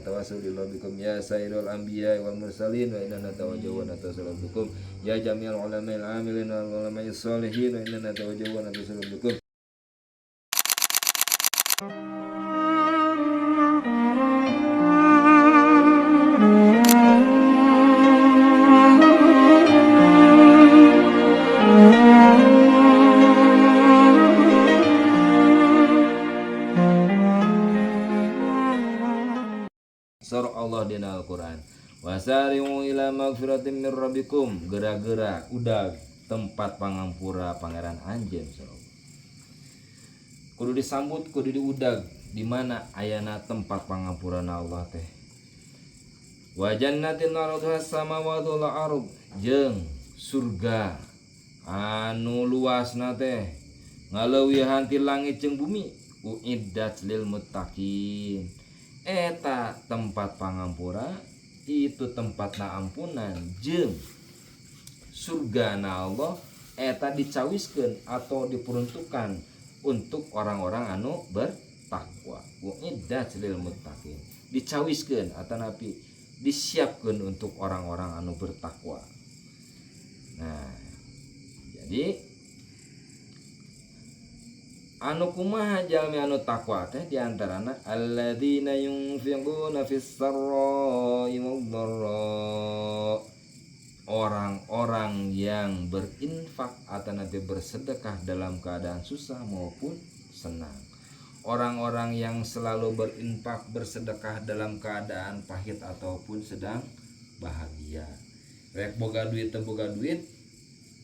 natawassalu ila bikum ya sairul anbiya wal mursalin wa inna natawajjahu wa natawassalu bikum ya jami'al ulama'il amilin wal ulama'is sholihin wa inna natawajjahu wa natawassalu bikum. Surah Allah dina Al-Qur'an. Wasari'u ila magfiratin mir rabbikum, gera-gera udag tempat pangampura pangeran anjeun surah. Kudu disambut, kudu diudag di mana ayana tempat pangampurana Allah teh. Wa jannatin arduha samawati wal ard, jeung surga anu luasna teh ngaleuwihan ti langit jeung bumi, uiddat lil muttaqin. Eta tempat pangampura itu tempat na ampunan jeung surga na Allah eta dicawiskeun atau diperuntukkan untuk orang-orang anu bertakwa. Uiddat lil muttaqin, dicawiskeun atanapi disiapkeun untuk orang-orang anu bertakwa. Nah, jadi anu kumaha jalmi anu takwa teh diantarana alladzina yunfiquna fis sarra'i wad dharra, orang-orang yang berinfak atau nanti bersedekah dalam keadaan susah maupun senang. Orang-orang yang selalu berinfak bersedekah dalam keadaan pahit ataupun sedang bahagia. Rek boga duit teu boga duit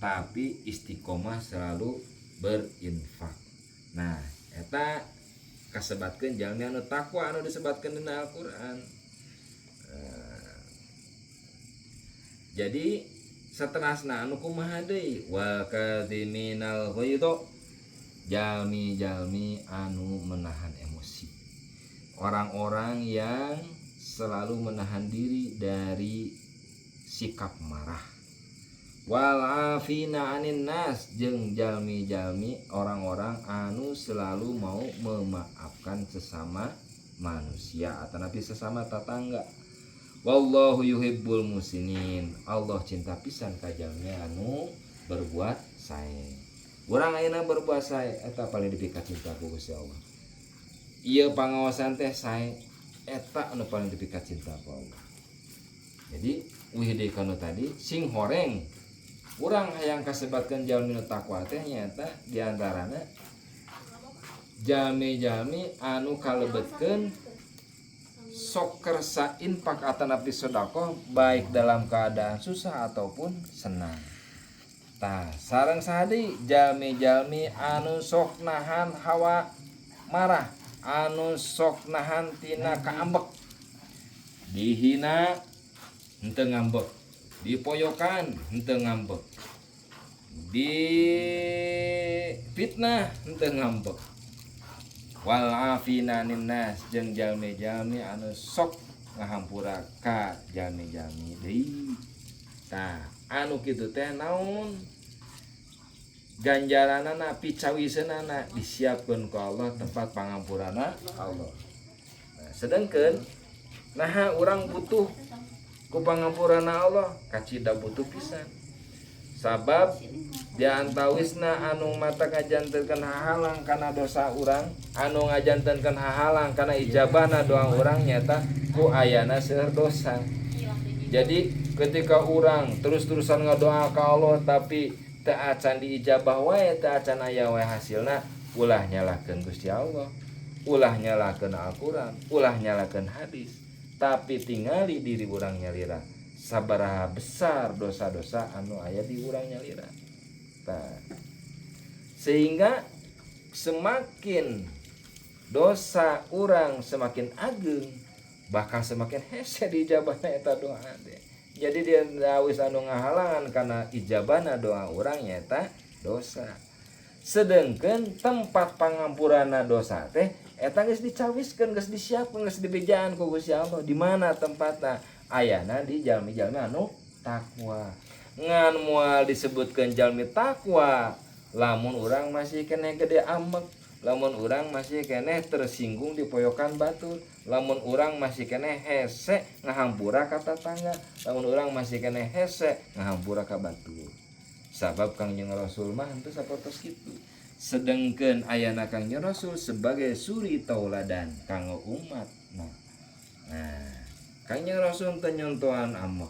tapi istiqomah selalu berinfak. Nah, eta kasebatkeun jalmi anu takwa anu disebatkeun dina Al-Qur'an. Nah, jadi saterasna anu kumaha deui wal kadhiminal ghaidha, jalmi-jalmi anu menahan emosi. Orang-orang yang selalu menahan diri dari sikap marah. Wal afina anin nas, jeung jalmi-jalmi orang-orang anu selalu mau memaafkan sesama manusia atau nabi sesama tetangga. Wallahu yuhibbul musinin, Allah cinta pisan ka jalmi anu berbuat sae. Urang ayeuna berbuat sae eta paling dipika cinta ku Gusti Allah. Ieu pangaosan teh sae eta anu paling dipika cinta ku Allah. Jadi wih deui kanu tadi sing horeng urang hayang kasebatkeun jalmi nu takwa teh nyaeta diantarana jalmi-jalmi anu kalebetkeun sok kersa infak atanapi sedekah baik dalam keadaan susah ataupun senang. Tah sareng saha deui jalmi-jalmi anu sok nahan hawa marah, anu sok nahan tina kaambek, dihina henteu ngambek, dipoyokan henteu ngambek, di fitnah henteu ngambek. Wal afina anin nas, jeung jalmi-jalmi anu sok ngahampura ka jalmi-jalmi deui. Tah anu kitu teh naon ganjaranana picawiseunana disiapkeun ku Allah tempat pangampurana Allah. Nah, sedangkeun naha urang butuh ku pangampurana Allah kacida butuh pisan. Sabab diantawisna anu mata ngajantenkeun hahalang kana dosa urang, anu ngajantenkeun hahalang kana ijabahna doa urang nyata ku ayana seueur dosa. Jadi ketika urang terus-terusan ngadoa ka Allah tapi teu acan diijabah wae, teu acan aya wae hasilna, ulah nyalahkeun Gusti Allah, ulah nyalahkeun Al-Qur'an, ulah nyalahkeun hadis, tapi tingali diri urang nyalira sabaraha besar dosa-dosa anu aya di urang nyalira. Nah, sehingga semakin dosa urang semakin ageng, bakal semakin hese diijabahna eta doa teh. Jadi dia awis anu ngahalangan karena ijabahna doa urang nyata dosa. Sedangkan tempat pangampurana dosa teh eta geus dicawiskeun, geus disiapkeun, geus dibejaan ku Gusti Allah. Di mana tempatna? Ayana di jalmi-jalmi anu takwa. Ngan moal disebutkeun jalmi takwa lamun urang masih kena gede ambek, Lamun urang masih keneh tersinggung dipoyokan batur, lamun urang masih keneh hese ngahampura ka tatangga, lamun urang masih keneh hese ngahampura ka batur. Sabab Kangjeng Rasul mah henteu sapertos kitu. Sedengkeun ayana Kangjeng Rasul sebagai suri tauladan kanggo umat. Nah, Kangjeng Rasul teu nyontohan ambek,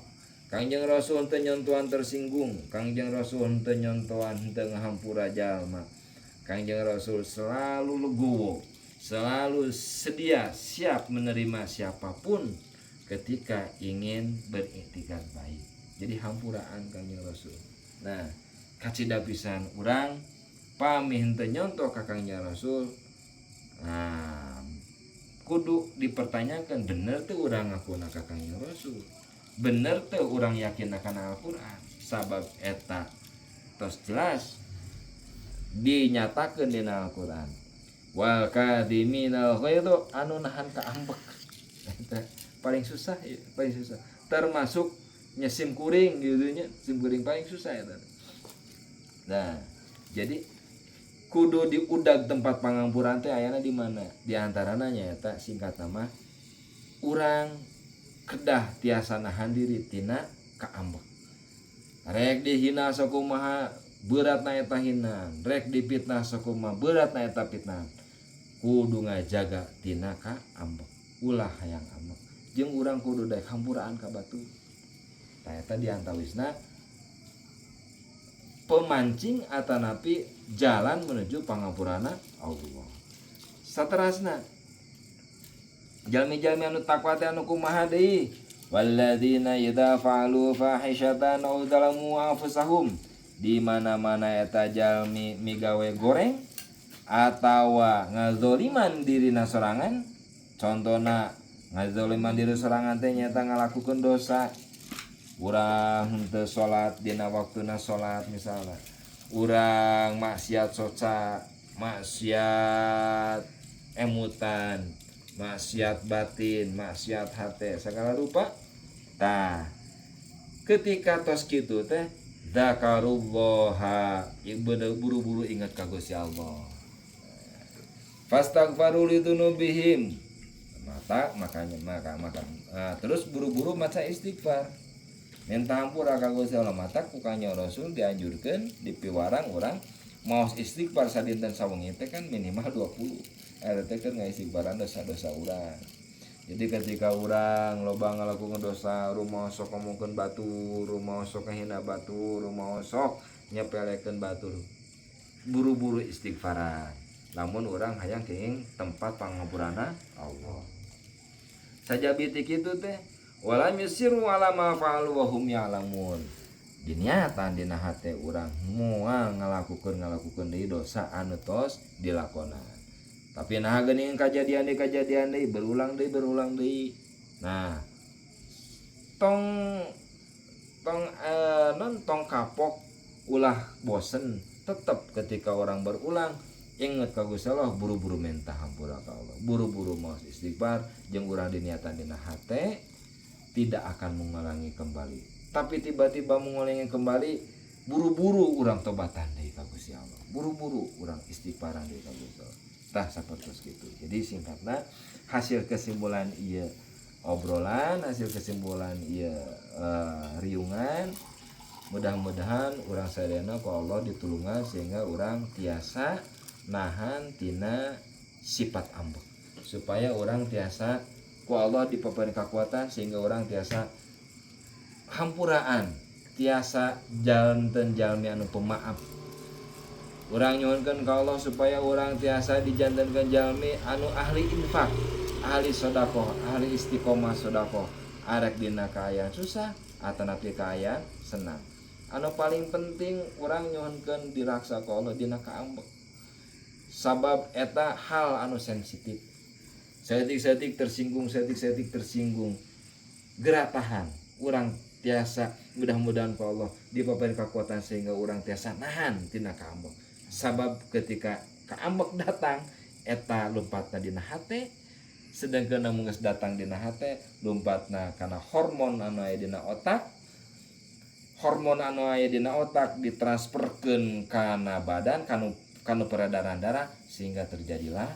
Kangjeng Rasul teu nyontohan tersinggung, Kangjeng Rasul teu nyontohan henteu ngahampura jalma. Kangjeng Rasul selalu legowo, selalu sedia siap menerima siapapun ketika ingin beriktikad baik. Jadi hampuraan Kangjeng Rasul. Nah, kacida pisan urang pami henteu nyontoh ka Kangjeng Rasul. Nah, kudu dipertanyakan, bener tuh urang ngakuna ka Kangjeng Rasul, bener tuh urang yakin akan Al-Quran? Sabab eta tos jelas dinyatakan di Al-Quran, wal kadhiminal ghaidha, anu nahan kaambek. Eta paling susah ya, paling susah termasuk nyesim kuring gitu nya, sim kuring paling susah eta. Nah, jadi kudu diudag tempat pangampuran teh ayana di mana. Di antarana nyaeta singkat nama urang kedah tiasa nahan diri tina kaambek. Rek dihina sakumaha berat na eta hinaan, rek dipitnah sakumaha berat na eta fitnah, kudu ngajaga tina kaambek, ulah hayang ambek, jeung urang kudu daek hampuraan ka batur. Tah, eta diantawisna pemancing atanapi jalan menuju pangampurana Allah. Saterasna, jalmi-jalmi anu takwa teh anu kumaha deui? Walladzina idza fa'alu fahisyatan aw zalamu anfusahum. Di mana-mana eta jalmi migawe goreng atawa ngazoliman dirina sorangan. Contohna ngazoliman diri sorangan teh nyata ngalakukeun dosa, urang henteu salat dina waktuna salat misalnya, urang maksiat soca, maksiat emutan, maksiat batin, maksiat hate, segala rupa. Tah, ketika tos kitu teh dzakarullaha, buru-buru ingat ka Gusti Allah, fastaghfaru lidzunubihim, mata makanya maka maka nah, terus buru-buru maca istighfar, minta hampura ka Gusti Allah. Mata ku Kangjeng Rasul dianjurkeun, dipiwarang urang maos istighfar sadinten sawengi teh kan minimal 20. Eta teh kan ngaistighfaran dosa-dosa urang. Jadi ketika urang loba ngalakukeun dosa, rumaos sok ngomongkeun batur, rumaos sok ngahina batur, rumaos sok nyepelekeun batur, buru-buru istighfaran lamun urang hayang kenging tempat pangampurana Allah. Sajabi ti kitu teh walam yusiru ala ma fa'alu wa hum ya'lamun, diniatan dina hate urang moal ngalakukeun deui dosa anu tos dilakonan. Tapi nah, geuning kajadian deui, kajadian deui, berulang deui, berulang deui. Nah, tong tong non tong kapok, ulah bosen. Tetap ketika orang berulang inget ka Gusti Allah, buru-buru minta hampura ka Allah, buru-buru mau istighfar, jeung urang diniatan dina hate tidak akan mengulangi kembali. Tapi tiba-tiba mengulangi kembali, buru-buru urang tobatan deui ka Gusti Allah, buru-buru urang istighfaran deui ka Gusti Allah. Tah, sapertos gitu. Jadi singkatna, hasil kesimpulan ieu obrolan, hasil kesimpulan ieu riungan, mudah-mudahan urang sadayana ku Allah ditulungan sehingga urang tiasa nahan tina sifat ambek, supaya urang tiasa ku Allah dipapari kekuatan sehingga urang tiasa hampuraan, tiasa janten jalmi anu pemaaf. Urang nyuhunkeun ka Allah supaya urang tiasa dijantenkeun jalmi anu ahli infak, ahli sodakoh, ahli istiqomah sodakoh, arek dina kaayaan susah atanapi kaayaan senang. Anu paling penting, urang nyuhunkeun diraksa ku Allah dina kaambek, sabab eta hal anu sensitif. Saeutik-saeutik tersinggung, saeutik-saeutik tersinggung. Geura tahan. Urang tiasa, mudah-mudahan ku Allah dipapari kekuatan sehingga urang tiasa nahan tina kaambek. Sabab ketika kaambek datang, eta lompatna dina hate, sedangkan lamun geus datang dina hate, lompatna kana hormon anu aya dina otak. Hormon anu aya dina otak ditransferkeun kana badan kanu Kana peredaran darah sehingga terjadilah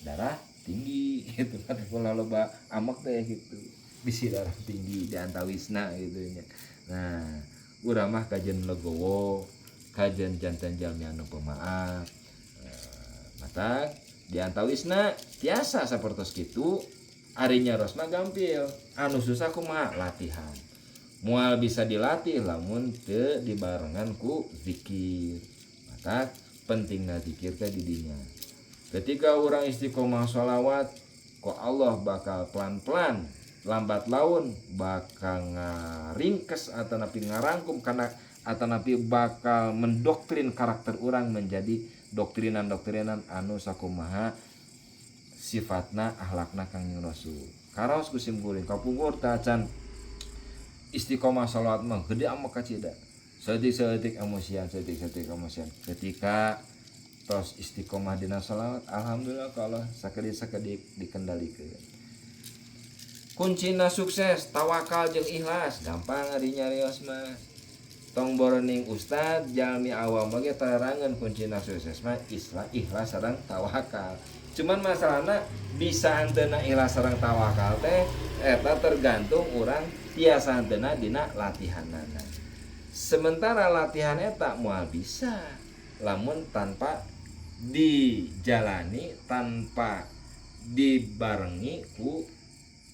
darah tinggi gitu kan. Kalau loba ambek teh gitu bisi darah tinggi di antawisna gitu nya. Nah, urang mah kajen legowo, kajen janten jalmi anu pemaaf. Mata di antawisna tiasa sapertos kitu, ari nyaros mah gampil, anu susah kumaha latihan. Moal bisa dilatih lamun teu dibarengan ku zikir. Maka pentingna zikir teh di dinya. Ketika orang istiqomah sholawat, kok Allah bakal pelan-pelan lambat laun bakal ngaringkes atau napi ngarangkum karena atau napi bakal mendoktrin karakter orang menjadi doktrinan-doktrinan anu sakumaha sifatna, akhlakna Kangjeng Rasul. Karaos ku sim kuring kapungkur tacan istiqomah sholawat mah gede ambek kacida, saeutik-saeutik emosian, saeutik-saeutik emosian. Ketika tos istiqomah dina sholawat, alhamdulillah kalau sakedik-sakedik dikendalikeun. Kuncina sukses tawakal jeung ikhlas. Gampang ari nyarios mah, tong boroning ustad, jalmi awam oge tarangan kuncina sukses mah islah ikhlas sareng tawakal. Cuman masalahna bisa hanteuna ikhlas sareng tawakal teh eta tergantung urang tiasa hanteuna dina latihanana. Sementara latihan eta moal bisa lamun tanpa dijalani, tanpa dibarengi ku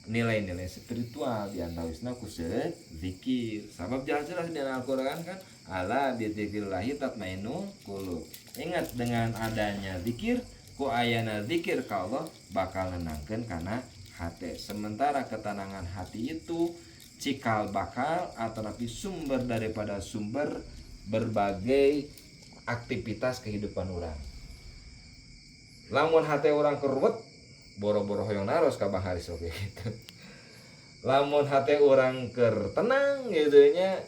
nilai-nilai spiritual, di antawisna ku zikir. Sabab jelas-jelas di Al-Qur'an kan, ala bidzikrillahi tatmainnul qulub. Ingat, dengan adanya zikir, ku ayana zikir ka Allah bakal nenangkeun kana hati. Sementara ketenangan hati itu cikal bakal atau napi sumber daripada sumber berbagai aktivitas kehidupan orang. Lamun hati orang keruwet, boro-boro hoyong naros ka Bang Haris oge gitu. Lamun hati orang keur tenang gitu nya,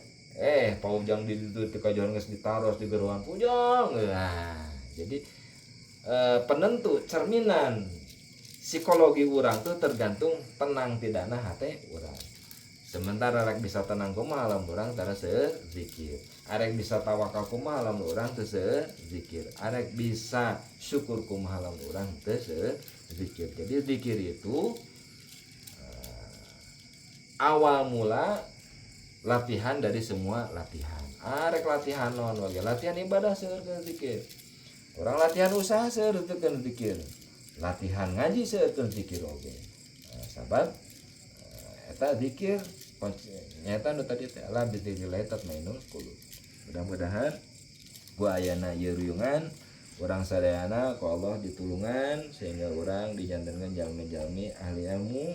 paujang di ditu teu kajohan geus ditaros di geruan pujang. Nah, jadi penentu cerminan psikologi orang tuh tergantung tenang tidakna hati orang. Sementara rek bisa tenang kumaha lamun urang tara zikir? Arek bisa tawakal kumaha lamun urang teu zikir? Arek bisa syukur kumaha lamun urang teu zikir? Jadi zikir itu awal mula latihan dari semua latihan. Arek latihan non wae, latihan ibadah seueur zikir. Orang latihan usaha seueur teu zikir. Latihan ngaji seueur zikir oge. Nah, sabab eta zikir nyata nu tadi teh, ala bidzikrillah tatmainnul qulub. Mudah-mudahan ku ayana ieu ruyungan, urang sadayana ku Allah ditulungan sehingga urang dijantenkeun jalmi-jalmi ahli ilmu.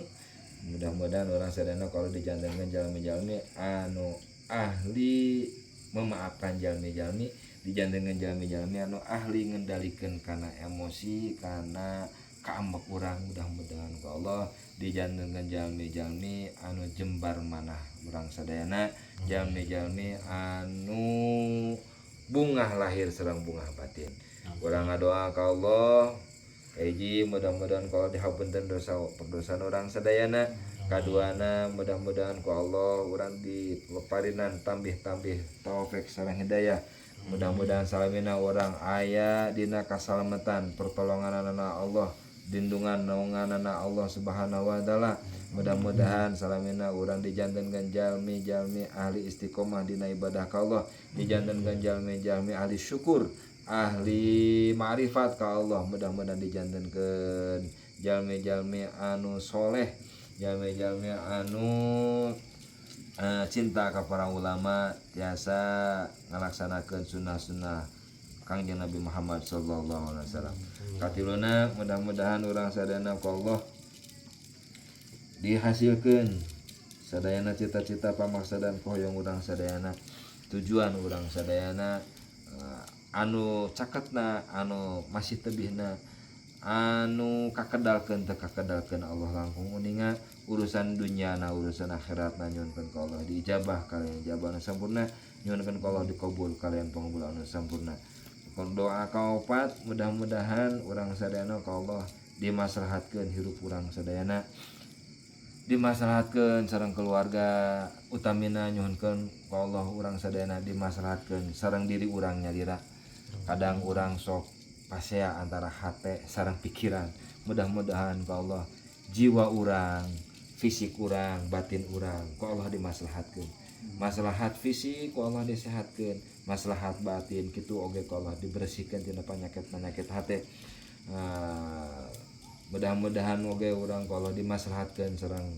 Mudah-mudahan urang sadayana kalau dijantenkeun jalmi-jalmi anu ahli memaafkan jalmi-jalmi, dijantenkeun jalmi-jalmi anu ahli ngendalikeun kana emosi, kana kaambek urang. Mudah-mudahan ku Allah dijantenkeun jalmi-jalmi anu jembar manah urang sadayana, jalmi-jalmi anu bungah lahir sareng bungah batin. Urang ngadoa ka Allah, hiji, mudah-mudahan kalau dihapunten dosa perdosaan urang sadayana. Kaduana, mudah-mudahan ku Allah urang diparinan tambih-tambih taufik sareng hidayah. Mudah-mudahan salamina urang aya dina kasalamatan, pertolonganana Allah, lindungan naunganana Allah Subhanahu wa Taala. Mudah-mudahan salamina urang dijantenkeun jalmi-jalmi ahli istiqomah dina ibadah ka Allah, dijantenkeun jalmi-jalmi ahli syukur, ahli ma'rifat ka Allah. Mudah-mudahan dijantenkeun jalmi-jalmi anu soleh, jalmi-jalmi anu cinta ka para ulama, tiasa ngalaksanakeun sunnah-sunnah Kangjeng Nabi Muhammad sallallahu alaihi wasallam. Katiluna, mudah-mudahan urang sadayana ku Allah dihasilkeun sadayana cita-cita, pamaksadan, hoyong urang sadayana, tujuan urang sadayana, anu caketna, anu masih tebihna, anu kakedalkeun teu kakedalkeun, Allah langkung uninga. Urusan dunyana, urusan akhiratna, nyuhunkeun ka Allah diijabah kalian ijabah anu sampurna, nyuhunkeun ka Allah dikabul kalian pangabul anu sampurna. Doa kaopat, mudah-mudahan urang sadayana ka Allah dimaslahatkeun hirup urang sadayana, dimaslahatkeun sareng keluarga, utamina nyuhunkeun ka Allah urang sadayana dimaslahatkeun sareng diri urang nyalira. Kadang urang sok Pasea antara hate sareng pikiran. Mudah-mudahan ku Allah jiwa urang, fisik urang, batin urang ku Allah dimaslahatkeun. Maslahat fisik ku Allah disehatkeun, maslahat batin kitu oge ku Allah dibersihkeun tina penyakit-penyakit hate. Mudah-mudahan oge urang ku Allah dimaslahatkeun sareng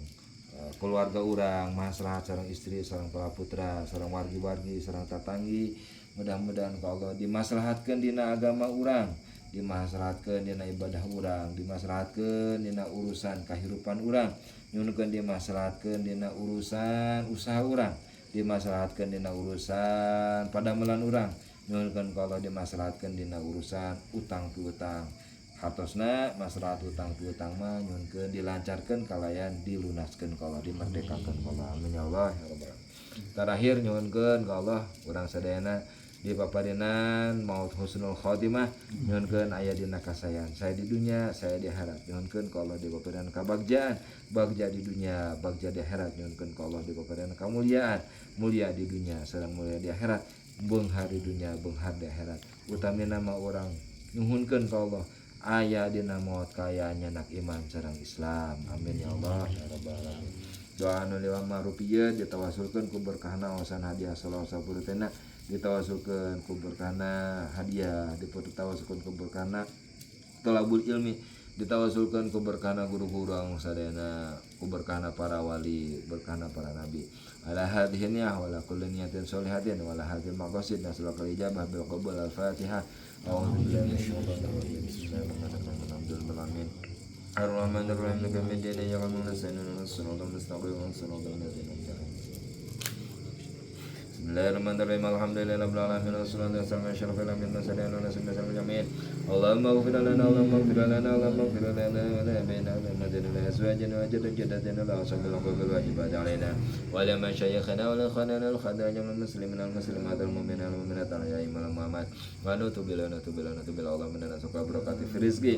keluarga urang, maslahat sareng istri, sareng para putra, sareng wargi-wargi, sareng tatanggi. Mudah-mudahan ku Allah dimaslahatkeun dina agama urang, dimaslahatkeun dina ibadah urang, dimaslahatkeun dina urusan kahirupan urang, nyuhunkeun dimaslahatkeun dina urusan usaha urang, dimaslahatkeun dina urusan padamelan urang, nyuhunkeun ku Allah dimaslahatkeun dina urusan utang piutang. Hartosna maslahat utang piutang mah nyuhunkeun dilancarkeun kalayan dilunaskeun ku Allah, dimerdekakeun ku Allah. Amin ya Allah ya rabbal alamin. Terakhir, nyuhunkeun ka Allah urang sadayana dipaparinan maut husnul khotimah, nyuhunkeun aya dina kasayan saya di dunia, saya di akhirat. Nyuhunkeun ka Allah dipaparinan kabagjaan, bagja di dunia, bagja di akhirat. Nyuhunkeun ka Allah dipaparinan kamuliaan, mulia di dunia sareng mulia di akhirat, beunghar di dunia, beunghar di akhirat. Utamina mah urang nyuhunkeun ka Allah aya dina maut kaya nyanak iman sareng Islam. Amin ya Allah ya rabbal alamin. Doa anu lima rupiah ditawasulkeun ku berkahna wasan hadiah salawat sapurutena, ditawasulkeun ku berkahna hadiah, ditawasulkeun ku berkahna tolabul ilmi, ditawasulkeun ku berkahna guru-guru anu sadayana, ku berkahna para wali, berkahna para nabi. Ala hadhihi niyah wa ala kulli niyatin sholihatin wa ala hadhil maqasid nasallu ijabah bil qabul. Al-fatihah. A'udzu billahi minasyaitonir rajim. Bismillahirrahmanirrahim. Alhamdulillahi alamin. Ar-Rahmanir Rahim. Maliki yaumiddin. Iyyaka na'budu wa iyyaka nasta'in. Shiratal mustaqim. Shiratal ladzina an'amta 'alaihim. Bismillahirrahmanirrahim. Alhamdulillahirabbil alamin. Wassalatu wassalamu ala asyrafil anbiya'i wal mursalin wa ala alihi ajma'in. Allahumma ighfir lana, Allahumma ighfir lana, Allahumma ighfir lana wa li abina wa li ummatina, wa li azwajina wa jaddatina, wa ashabil huquqil wajibat alaina, wa li masyayikhina wa li ikhwanina wal khadijah wal muslimin wal muslimat wal mu'minin wal mu'minat al ahya'i wal amwat wa natubu ila natubu ila natubu ila Allahumma inna nas'aluka barakati fi rizqi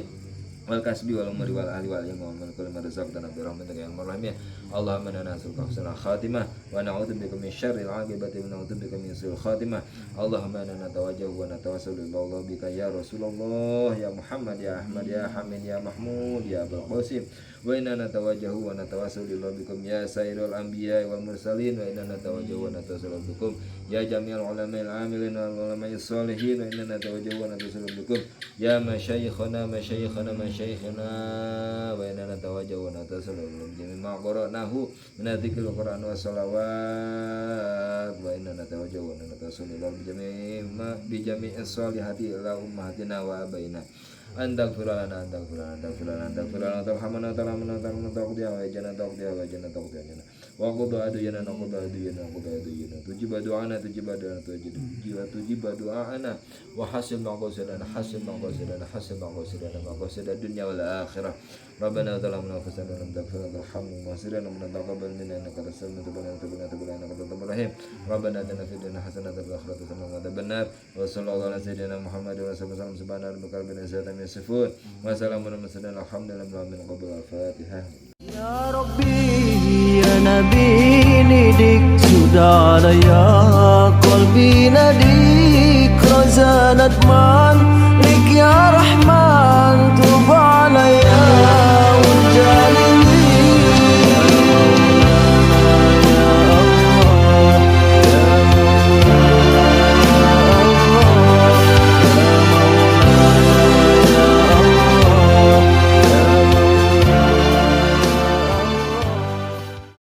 wal kasbi wal umri wal ahli wal ilmi wa min kulli ma razaqtana bi rahmatika ya arhamar rahimin. Allahumma inna nas'aluka husnal khatimah wa na'udzubika min syarril aqibati wa na'udzubika min su'il khatimah. Allahumma inna natawajjahu wa natawassalu ila Allah bika ya Rasulullah, ya Muhammad, ya Ahmad, ya Hamid, ya Mahmud, ya Abul Qasim, wa inna natawajjahu wa natawassalu ila bikum ya sayyidul anbiya wal mursalin, wa inna natawajjahu wa natawassalu bikum ya jami'al ulama'il amilin wal ulama'is salihin, wa inna natawajjahu wa natawassalu bikum ya masyayikhana, masyayikhana, masyayikhana, wa inna natawajjahu wa natawassalu bi ma qara'nahu min dzikril Qur'an wa salawat, wa inna natawajjahu wa natawassalu bi jami'i ma bi jami'is salihati ila ummahatina wa abaina an taghfir lana, an taghfir lana, an taghfir lana, an taghfir lana, tarhamana, tarhamana, tarhamana, taqdi hawajana, taqdi hawajana, taqdi hawajana, wa qad aduyana, qad aduyana, qad aduyana, tujib du'ana, tujib du'ana, tujib du'ana, wa hasil maqasidana, hasil maqasidana, hasil maqasidana, maqasid dunya wal akhirah. Rabbana zalamna anfusana wa lam taghfir lana warhamna wa sirna wa taqabbal minna innaka antas samiul tub alaina, tub alaina, tub alaina, innaka antat tawwabur rahim. Rabbana atina fid dunya hasanatan wa fil akhirati hasanatan wa qina adzabannar. Wa sallallahu ala sayyidina Muhammad wa alihi wasallam. Subhana rabbika rabbil izzati amma yasifun wa salamun alal mursalin, alhamdulillahi rabbil alamin. Qabul al-fatihah. يا ربي يا نبي نديك sudah ya قلبي نديك رزانة مان لك يا رحمن.